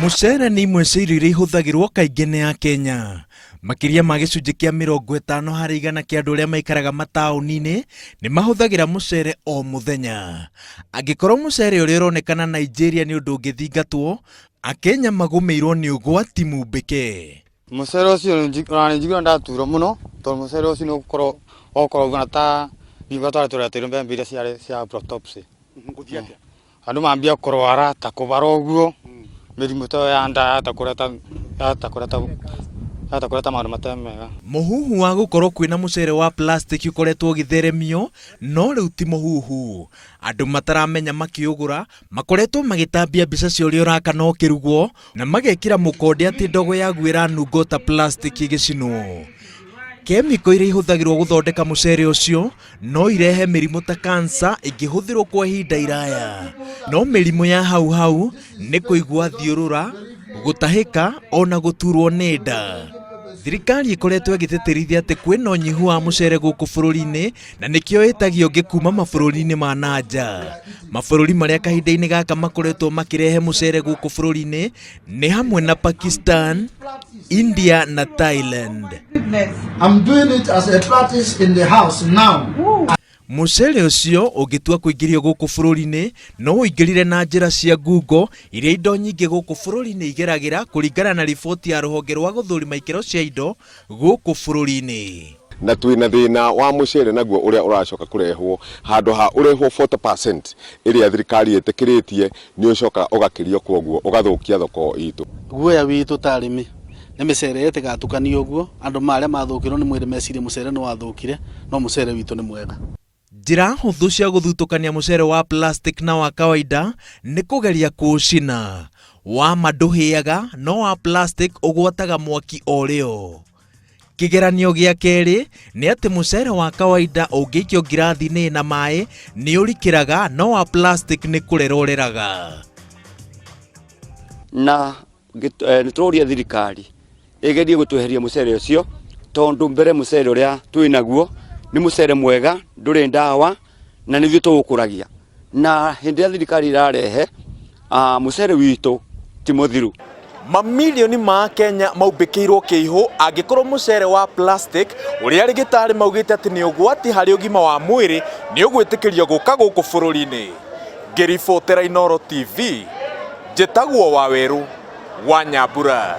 Mũcere nĩ imwe cia irio iria ihũthagĩrwo kaingĩ nĩ Akenya. Makĩria ma gĩcunjĩ kĩa 50% kĩa andũ arĩa maikaraga mataũni-inĩ nĩ mahũthagĩra mũcere o mũthenya. Angĩkorwo mũcere ũrĩa ũronekana Nigeria nĩ ũndũ ũngĩthingatwo, Akenya magũmĩirwo nĩ ũgwati mumbĩke. Mũcere ũcio ona nĩ njiguaga ndatura mũno tondũ mũcere ũcio nĩ ũgũkorwo ũgakorwo ũhuana ta ngiuga twarĩ tũreteirwo mbembe iria ciarĩ cia Aflatoxin. Andũ mambia kũrwara ta kũbara ũguo, mĩrimũ ta ĩyo ya nda yahota kũreta yahota kũreta yahota kũreta maũndũ matarĩ mega. Mũhuhu wa gũkorwo kwĩna mũcere wa plastic ũkoretwo ũgĩtheremio, no rĩu ti mũhuhu. Andũ mataramenya makĩũgũra, makoretwo magĩtambia mbica cia ũrĩa ũrakana ũkĩrugwo, na magekĩra mũkonde atĩ ndogo yaguo ĩranunga o ta plastic ĩgĩcinwo. Kemiko iria ihũthagĩrwo gũthondeka mũcere ũcio no irehe mĩrimũ ta kansa ĩngĩhũthĩrwo kwa ihinda iraya. No mĩrimũ ya hau hau nĩ kũigua thiũrũra, gũtahĩka ona gũturwo nĩ nda. Thirikari ĩkoretwo ĩgĩtĩtĩrithia atĩ kwĩna ũnyihu wa mũcere gũkũ bũrũri-inĩ na nĩkĩo ĩtagio ũngĩ kuma mabũrũri-inĩ ma na nja. Mabũrũri marĩa kahinda-inĩ gaka makoretwo makĩrehe mũcere gũkũ bũrũri-inĩ nĩ hamwe na Pakistan, India na Thailand. I'm doing it as a practice in the house now. Mũcere ũcio ũngĩtua kũingĩrio gũkũ bũrũri-inĩ no ũingĩrire na njĩra cia ngungo iria indo nyingĩ gũkũ bũrũri-inĩ igeragĩra kũringana na riboti ya rũhonge rwa gũthũrima ikĩro cia indo gũkũ bũrũri-inĩ. Na twĩna thĩna wa mũcere naguo ũrĩa ũracoka kũrehwo handũ ha ũrehwo 40% ĩrĩa thirikari ĩtĩkĩrĩtie nĩ ũcokaga ũgakĩrio kwoguo ũgathũkia thoko itũ. Guoya witũ ta arĩmi nĩ mĩcere ĩtigatukanio ũguo andũ marĩa mathũkĩrwo nĩ mwĩrĩ mecirie mũcere nĩ wathũkire no mũcere witũ nĩ mwega. Njĩra hũthũ cia gũthutũkania mũcere wa plastic na wa kawaida nĩ kũgeria kũũcina. Wa ma ndũhĩaga no wa plastic ũgwataga mwaki o rĩo. Kĩgeranio gĩa kerĩ nĩ atĩ mũcere wa kawaida ũngĩikio ngirathi-inĩ na maĩ nĩ ũrikĩraga no wa plastic nĩ kũrera ũreraga. Na nĩ tũroria thirikari ĩgerie gũtweheria mũcere ũcio tondũ mbere mũcere ũrĩa twĩ naguo nĩ mũcere mwega ndũrĩ ndawa na nĩ ithuĩ tũũkũragia na hĩndĩ ĩrĩa thirikari ĩrarehe mũcere witũ ti mũthiru. Mamilioni ma Akenya maumbĩkĩirwo kĩihũ angĩkorwo mũcere wa plastic ũrĩa arigitari maugĩte atĩ nĩ ũgwati harĩ ũgima wa mwĩrĩ nĩ ũgwĩtĩkĩrio gũka gũkũ bũrũri-inĩ. Ngĩribotera Inooro TV, njĩtagwo Wawerũ wa Nyambura.